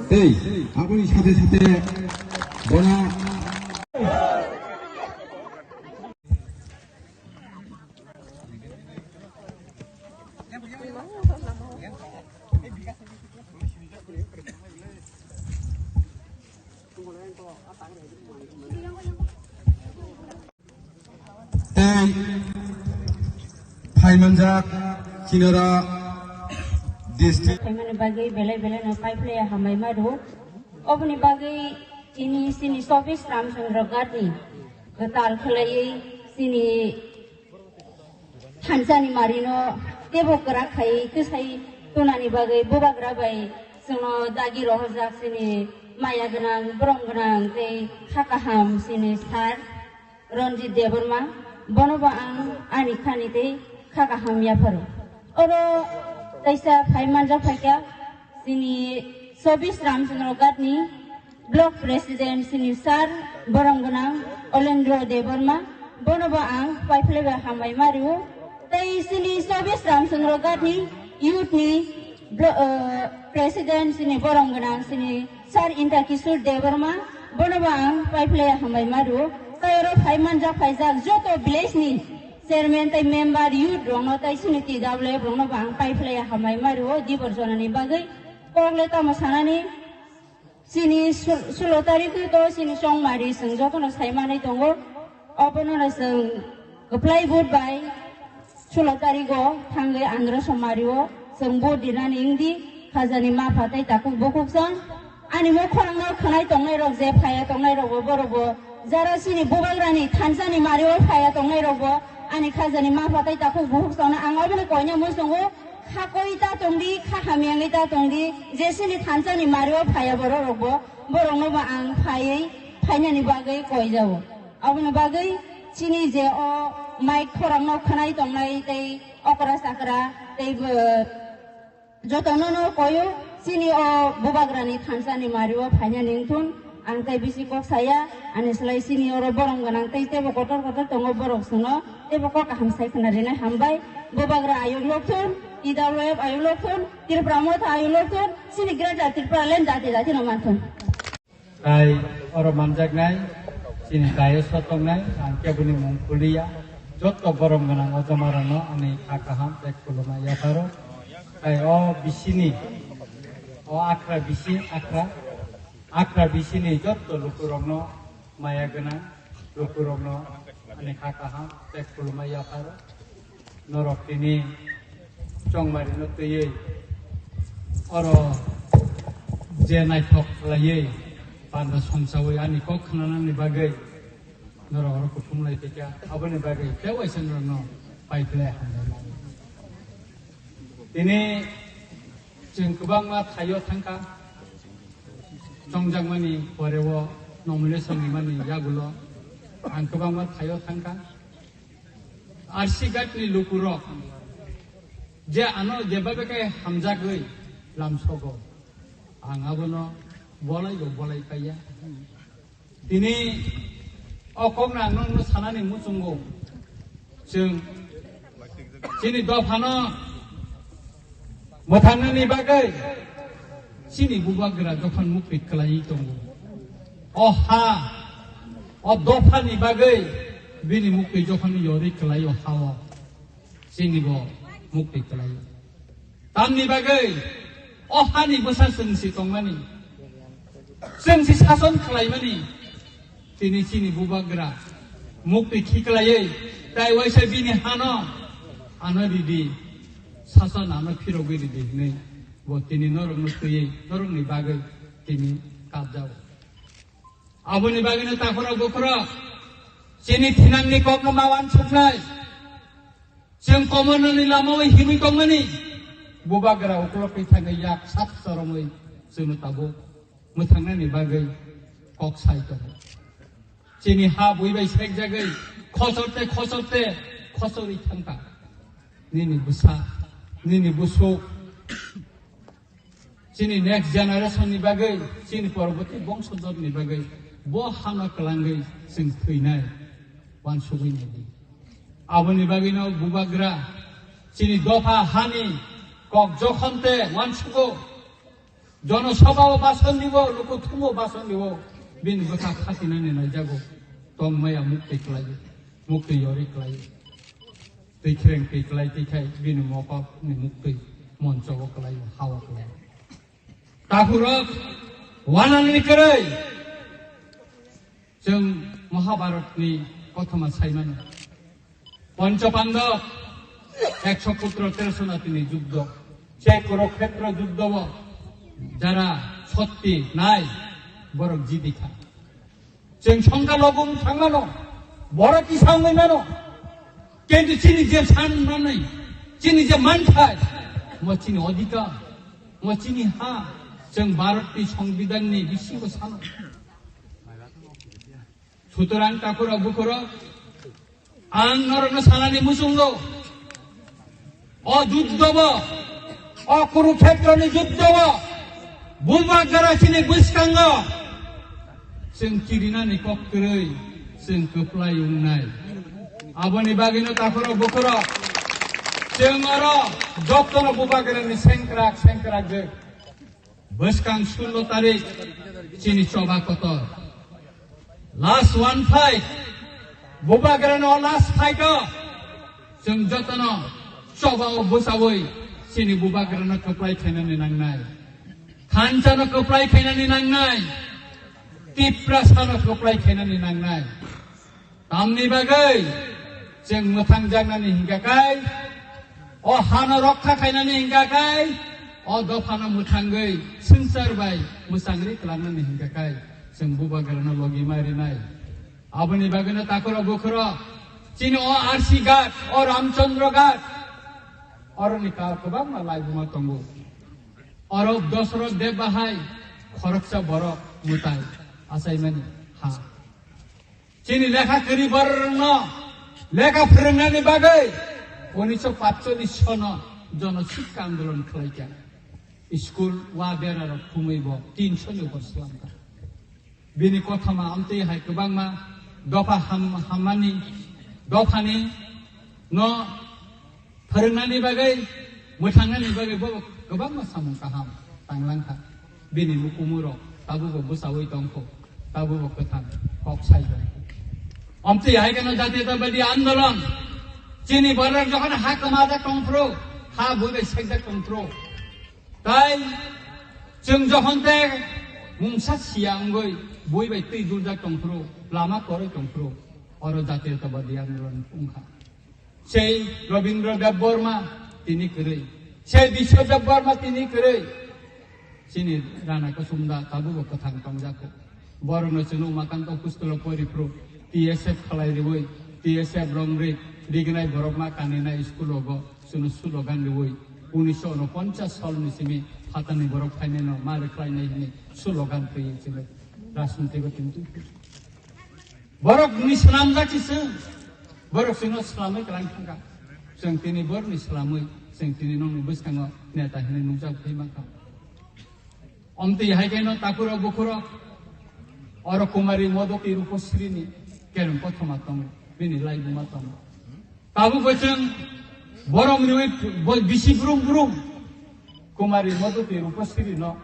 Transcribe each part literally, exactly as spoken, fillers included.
Tei aboni sathe sathe bono tei phaimanjak Kinara district. Phaimani bagwi belai belai no paiphlaiya hambai ma rwo. Oboni bagwi tini chini chobbish Ramchandra Ghat ni kwtal khlaiwi chini thansani marino teibo kwrak khai kwsai tunani bagwi bubagra bai chwngno dagi rohorjak chini maya gwnang, borom gwnang tei kha kaham chini sir Ranjit Debbarma, bono bo ang ani khani tei kha kaham yapharo. Oro kaisa phai manjak phaikha chini chobbish Ramchandra Ghat ni Block President chini sir borom gwnang Olendro Debbarma, bono bo ang paiphlaiba hambai ma rwo. Tei chini chobbish Ramchandra Ghat ni youth ni blo-, eh, President chini borom gwnang chini sir Inta Kishore Debbarma, bono bo ang paiphlaiya hambai ma rwo. Tei oro phai manjak phaijak joto village ni chairman tei member youth rokno tei chini T W F rokno bo ang paiphlaiya hambai ma rwo dibor jonani bagwi. Kok le tamo sanani, chini sul-, sulo tarikh to chini chongmari chwng jotono sai manwi tongo. Obono no chwng kwplai vote bai sulo tarikh o thangwi andro somari o chwng vote dinani wngdi. Khajani mapha tei takhuk bukhuk chwng ani mokholangno khwnai tongnai rok je phaiya tongnai rok bo borok bo jara chini bubagrani thansani mari o phaiya tongnai rok bo ani khajani mapha tei takhuk bukhuk chwngno ang obono koina muchungo. Kha koi ta tongdi, kha hamyangwi ta tongdi, je chini thansani mario phaiya borok rokbo, borokno bo ang phaiwi phainani bagwi koi jao. Aboni bagwi chini je o mic khorangno khwnai tongnai tei okra chakra tei bo jotono no koio chini o bubagrani thansani mario phainani wngthun. Ang tei bisi kok saya, ani slai sini oro borom gwnang tei teibo kotor kotor tongo borok sino, teibo kok kaham sai khna rinai hambai. Bubagra ayuk lokthun, T W F ayuk lokthun, Tripura motha ayuk lokthun, sini Greater Tripura Land jati jati no manthun. Tai oro manjaknai, sini dais o tongnai, ang keboni mung kuliya, jotto borom gwnang o joma rano ani kha kaham tei khulumai yapharo. Tai o bisini, o akhra bisi, akhra, akhra bisini jotto lukurokno maya gwnang, lukurokno ani kha kaham tei khulumai yapharo. Norok tini chongmarino twiwi oro je naithok khlaiwi panda songchawi ani kok khnanani bagwi norok oro kuthum lai tongkha, aboni bagwi khe waisa norokno paiphlai hambai. Tini chwng kwbangma thaio thangkha, chongjakmani poreo nomination rimani yagulo ang kwbangma thaio thangkha. R C Ghat ni lukurok je ano jebabe khe hamjagwi lamsogo, ang abono bolaibo bolai paiya. Tini o kokno ang nokno sanani muchungo, chwng chini dophano mwthangnani bagwi chini bubagra jokhon mukti kwlaiwi tongo. O ha, o dophani bagwi bini mukti jokhon yori kwlaio hao, chini bo mukti kwlaio. Tamni bagwi o hani bwsa chwng si tongmani, chwng si sason khlaimani, tini chini bubagra mukti khiklaiwi tai waisa bini hano ano ridi, sason ano phirogwi ridi hinwi bo tini norokno twiwi norokni bagwi tini kabjao. Aboni bagwino takhorok bukhorok chini thinangni kokno ma wansuknai. Chwng komonani lamao himwi tongmani bubagra uklok twi thangwi yak sak choromwi chwngno tabuk mwthangnani bagwi kok sai tongo. Chini ha bui bai sekjagwi khochorte khochorte khochorwi thangkha. Nini bwsa, nini busuk, chini next generation ni bagwi, chini poroboti bongsodor ni bagwi bo hano kwlangwi chwng thwinai wansugwi naidi. Aboni bagwino bubagra chini dopha hani kok jokhonte wansugo. Jono sabha o bason dibo, luku thumo bason dibo, bini bwkha khatinani naijago. Tong maya muktwi kwlaio, muktwi yori kwlaio. Twi khreng twi kwlai twi khai bini mokol ni muktwi moncho o kwlaio, ha o kwlaio. Takhurok wanani kwrwi chwng Mahabharat ni kothoma saimano. Pancha Pandab, ekso putro teroso natini juddo. Se Kurukhetra juddo o jara sotti nai, borok jidikha. Chwng songkha logo wng thangmano, borok kisa wngwi mano. Kintu chini je san manwi, chini je manthai, mo chini odhikar, mo chini ha, chwng Bharat ni Songbidan ni bisingo sano. Sutorang takhurok bukhurok, ang norokno sanani muchungo, o juddo bo, o Kurukhetroni juddo bo, Bubagra chini bwskango chwng kirinani kok kwrwi chwng kwplai wngnai. Aboni bagwino takhurok bukhurok, chwng oro jotono Bubagrani sengkrak sengkrak je bwskang sullo tarik chini choba kotor. Last one fight. Bubagrano last fight o. Chwng jotono choba o bwchawi chini Bubagrano kwplai khainani nangnai. Thansa no kwplai khainani nangnai. Tiprasa no kwplai khainani nangnai. Tamni bagwi chwng mwthang jaknani hingka kai, o hano rokha khainani hingka kai, o dophano mwthangwi swngchar bai mwchangri twlangnani hingka kai, chwng Bubagrano logi ma rinai. Aboni bagwino takhurok bukhurok chini o R C Ghat, o Ramchandra Ghat, oroni kar kwbangma laibuma tongo. Oro Dosoroth Deb bahai khoroksa borok mwtai achaimani ha. Chini lekha kwrwi bororokno lekha phwrwngnani bagwi unisho patchollish sono jono sikka andolon khlaikha. School wa berarok khumwi bo tinsho ni upor swlamkha. Bini kothoma amtwi hai kwbangma dopha ham-, hammani, dophani no phwrwngnani bagwi, mwthangnani bagwi bo kwbangma samung kaham tanglangkha. Bini mukumurok tabukbo bwchaui tongkho, tabukbo kwthang kok sai tongkho. Amtwi hai kheno Jatiyotabadi Andolon, chini borok jokhon ha kwmajak tongphuru, ha bui bai sekjak tongphuru, tai chwng jokhon te mungsa siya wngwi bui bai twi duljak tongphuru, lama kwrwi tongphuru, oro Jatiyotabadi Andolon wngkha. Sei Rabindra Debbarma tini kwrwi. Sei Biswa Debbarma tini kwrwi. Chini Rana Kusum da tabukbo kwthang tongjakho. Borokno chwng Umakanta hostel-o poriphru T S F khlai riwi, T S F rong ri, rignai borok ma kaninai school-o go chwngno slogan riwi, unisho unoponchas salni simi phatani borok phainaino ma rwkhlainai hwnwi slogan twiwi chwngno rajniti-o tini tubui. Borok ni swnamjak si chwng. Borok chwngno swnamwi kwlang thangkha. Chwng tini borok ni swnamwi, chwng tini nokni bwskango neta hinwi nukjak phai mankha. Omtwi hai kheno takhurok bukhurok oro Kumari Modoti Rupasri ni kereng kothoma tongo, bini laibuma tongo. Tabukbo chwng borom riwi bo bisi brum brum Kumari Modoti Rupasri no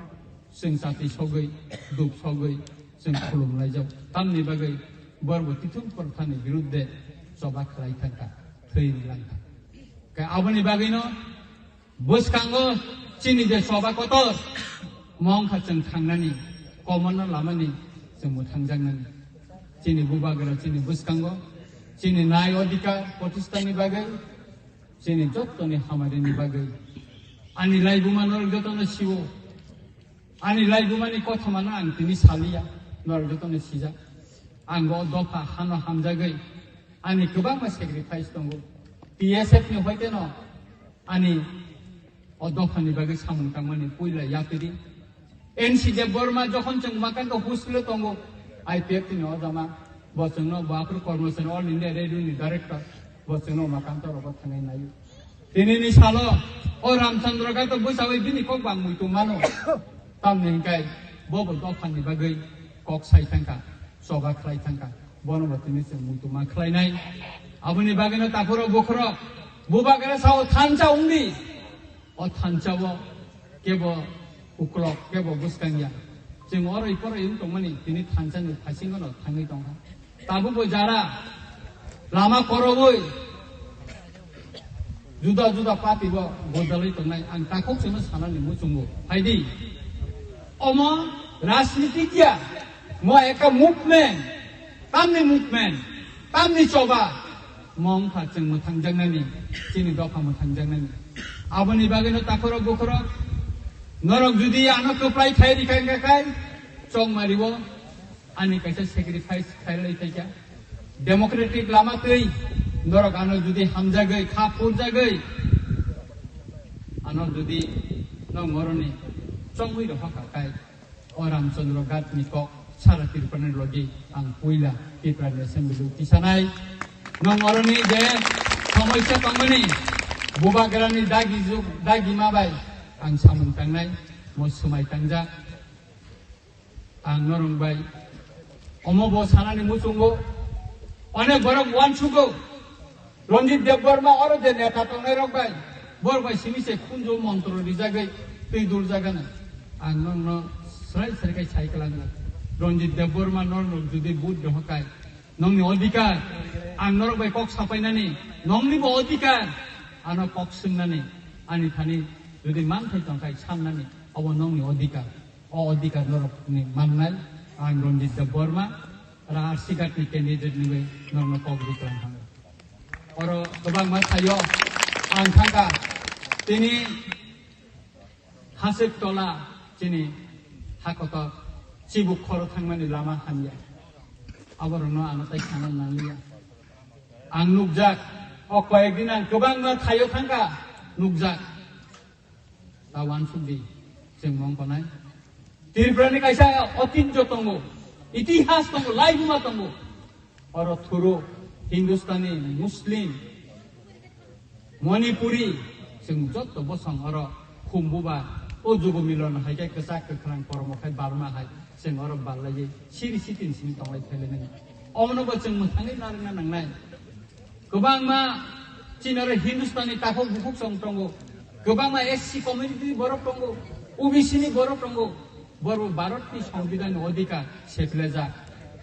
chwng chati sogwi, duk sogwi chwng khulum laijak. Tamni bagwi borbo tithung prothani birudde choba khlai thangkha, thwi langkha. Khe aboni bagwino bwskango chini je choba kotor, mo wngkha chwng thangnani, komono lamani chwng mwthangjaknani. Chini bubagra chini bwskango, chini nai odhikar protistani bagwi, chini jottoni hamarini bagwi. Ani laibuma norok jotono siwo. Ani laibumani kothomano ang tini saliya, norok jotono sijak. Ang o dopha hano hamjagwi ani kwbangma sacrifice tongo. T S F ni hoiteno ani o dophani bagwi samung tangmani puila yapiri. N C Debbarma jokhon chwng Umakanta hostel-o tongo, I P F T ni o jama, bo chwngno bo aphuru Kormosani All India Radio ni director, bo chwngno Umakanta rogo thangnai naio. Tinini salo o Ramchandra Ghato bwchaui bini kok bang muitu mano. Tamni hwnkhe bobo dophani bagwi kok sai thangkha, choba khlai thangkha. Bono bo tini chwng muitu ma khlainai. Aboni bagwino takhurok bukhurok bubagra sao thansa wngdi. O thansa-o kebo Uklok kebo bwskang ya. Chwng oro iphoro yung tongmani tini thansa ni phasingo no thangwi tongkha. Tabukbo jara lama korobwi juda juda party bo gojolwi tongnai ang takhuk seno sanani muchungo. Phaidi omo rajnitik ya, mo ekta movement, tamni movement, tamni choba, mo wngkha chwng mwthangjaknani, chini dopha mwthangjaknani. Aboni bagwino takhurok bukhurok norok judi ano kwplai khai rikha wngkha khai chongmaribo ani kaisa sacrifice khailai thaikha. Democratic lama twi norok ano judi hamjagwi kha phurjagwi ano judi nong oroni chongwi rohorkha khai, o Ramchandra Ghat ni kok sara Tripura ni logi ang puila Tripura ni Assembly o tisanai. Nong oroni je somosya tongmani bubagra ni dagi juk dagi ma bai ang samung tangnai, mo swmai tangjak. Ang norong bai omo bo sanani muchungo onek borok uansugo. Ranjit Debbarma oro je neta tongnai rok bai, borok bai simi se khunju montro rijagwi twi dul jagana. Ang nokno srai srai khai sai kwlangna. Ranjit Debbarma norok jodi vote rohor khai, nokni odhikar, ang norok bai kok sapainani, nokni bo odhikar, ano kok swngnani, ani thani jodi manthai tongkhai samnani, obo nokni odhikar. O odhikar norokni mannai, ang Ranjit Debbarma, Raharsigat ni candidate ni bai norokno kok riklang thangwi. Oro kwbangma thaio ang thangkha, tini Hasik Tola chini hakotor chibuk khoro thangmani lama hamya. Aborokno ano tai khana nangliya. Ang nukjak, o koyek din ang kwbangma thaio thangkha, nukjak. Ta uansuk di, chwng mong tongnai. Tripura ni kaisa otinjo tongo, itihas tongo, laibuma tongo. Oro thuru Hindustani, Muslim, Manipuri, chwng jotto bosong oro khumbuba, o jugo milon hai khe kwchak kwkhrang kormo khai barma hai, chwng oro barlaiwi siri sitin simi tonglai phailai nani. Omono bo chwng mwthangwi narwkna nangnai. Kwbangma chini oro Hindustani takhuk bukhuk song tongo, kwbangma S C community ni borok tongo, O B C ni borok tongo, borok Bharat ni Songbidan ni odhikar seplejak.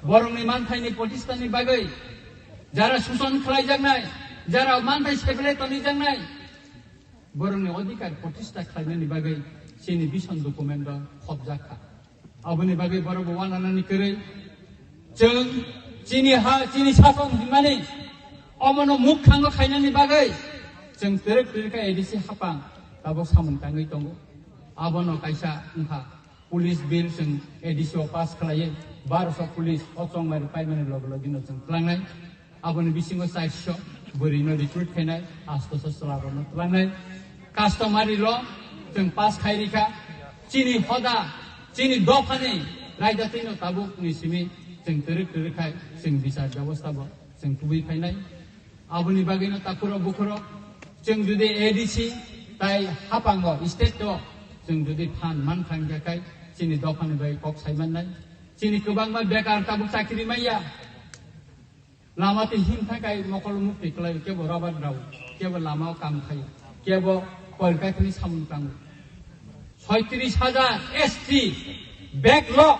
Borok ni manthai ni protista ni bagwi jara suson khlaijaknai, jara manthai seple tonijaknai, borok ni odhikar protista khlainani bagwi chini vision document o khopjak kha. Aboni bagwi borok bo uananani kwrwi. Chwng chini ha, chini sason hinmani omono mukhango khainani bagwi chwng twrwk twrwk khe A D C hapang tabuk samung tangwi tongo. Abono kaisa wngkha police bill chwng A D C o pass khlaiwi, barosho police o chongmari paimani loge loge no chwng tlangnai. Aboni bisingo chairso bwrwino recruit khainai, astoso chwlarokno twlangnai. Customary law chwng pass khai rikha. Chini hoda, chini dophani raida twino tabukni simi chwng twrwk twrwk khai chwng bichar bebosta bo chwng tubui phainai. Aboni bagwino takhurok bukhurok chwng jodi A D C tai hapango state o chwng jodi phan man thangkha khai chini dophani bai kok sai mannai. Chini kwbangma bekar tabuk chakri manya. Lama twi him thangkhai mokol mukti kwlai, kebo rubber rau, kebo lama o kam khai, kebo kol kaithani samung tango. Soitris hajar S T backlog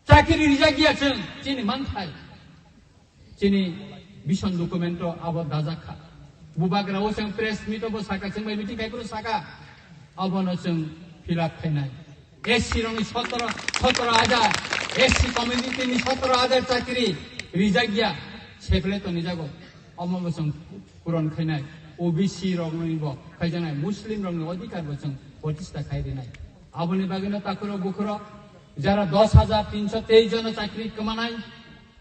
chakiri rijak ya chwng chini manthai. Chini vision document o abo dajak kha. Bubagra o chwng press meet o bo saka, chwng bai meeting khai phuru saka. Abono chwng fill up khainai. S C rokni sotoro, sotoro hajar, S C community ni sotoro hajar chakri rijak ya, seple tonijago. Omo bo chwng puron khainai. O B C rokni bo khaijaknai, Muslim rokni odhikar bo chwng protista khai rinai. Aboni bagwino takhurok bukhurok jara dos hajar tinso teis jono chakri kwmanai,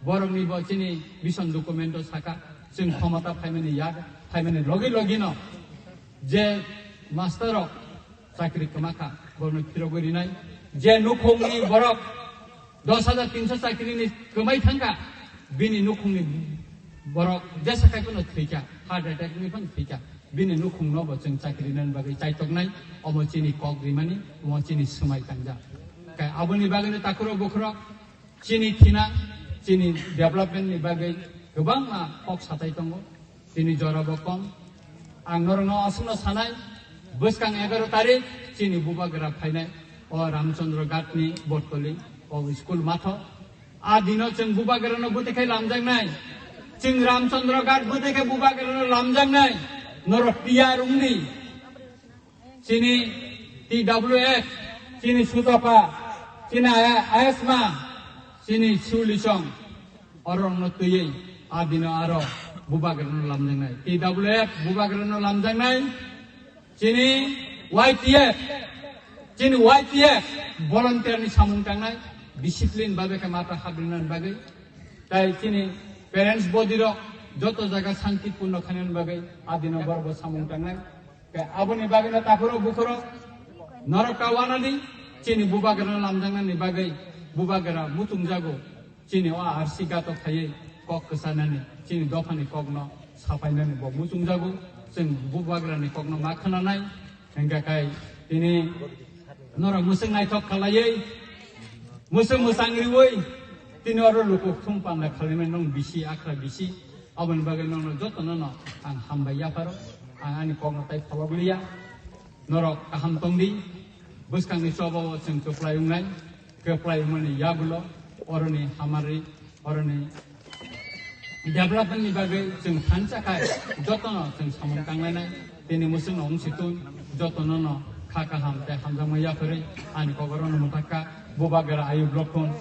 borokni bo chini vision document o saka, chwng khomota phaimani yak, phaimani logi logi no je master rok chakri kwma kha, bono phirogwi rinai. Je nukhungni borok dos hajar tinso chakri ni kwmai thangkha, bini nukhungni borok jesa khai phano thwikha, heart attack ni phano thwikha, bini nukhungno bo chwng chakri rinani bagwi chaitoknai, omo chini kok rimani, omo chini swmai tangjak. Kai aboni bagwino takhurok bukhurok chini thina, chini development ni bagwi kwbangma kok satai tongo. Tini jora bo kom. Ang norokno aswkno sanai, bwskang egaroh tarik Chini bubagra phainai o Ramchandra Ghat ni Botoli o school matho. A dino chwng bubagra no bwtwi khai lamjaknai. Chwng Ramchandra Ghat bwtwi khai bubagra no lamjaknai. Norok tiyar wngdi. Chini T W F, chini Sutapa, chini Aya-, Ayasma, chini Sulisong, orokno twiwi a dino aro bubagrano lamjaknai. T W F bubagrano lamjaknai. Chini Y T F, chini Y T F volunteer ni samung tangnai, discipline babe khe mata habrinani bagwi. Tai chini parents body rok joto jaga shanti purno khainani bagwi a dino borok bo samung tangnai. Khe aboni bagwino takhuro bukhuro norok ta wanani chini bubagrano lamjaknani bagwi bubagra muchungjago. Chini o R C gato khaiwi kok kwchanani, chini dophani kokno sapainani bo muchungjago. Chwng bubagrani kokno ma khwnanai, hingkha khai tini norok mwswk naithok khalaiwi, mwswk mwchang riwi, tini oro luku thum panda khalaimani nong bisi, akhra bisi. Aboni bagwi nongno jotono no ang hambai yapharo, ang ani kokno tai pholok liya. Norok kaham tongdi, bwskangni chobao chwng kwplai wngnai, kwplai wngmani yagulo oroni hamari, oroni development ni bagwi chwng thansa khai jotono chwng samung tanglainai. Tini mwswkno wngsi tun, jotono no kha kaham tei hamjakma yapharwi ani kokorono mwthakha. Bubagra Ayub Lokhon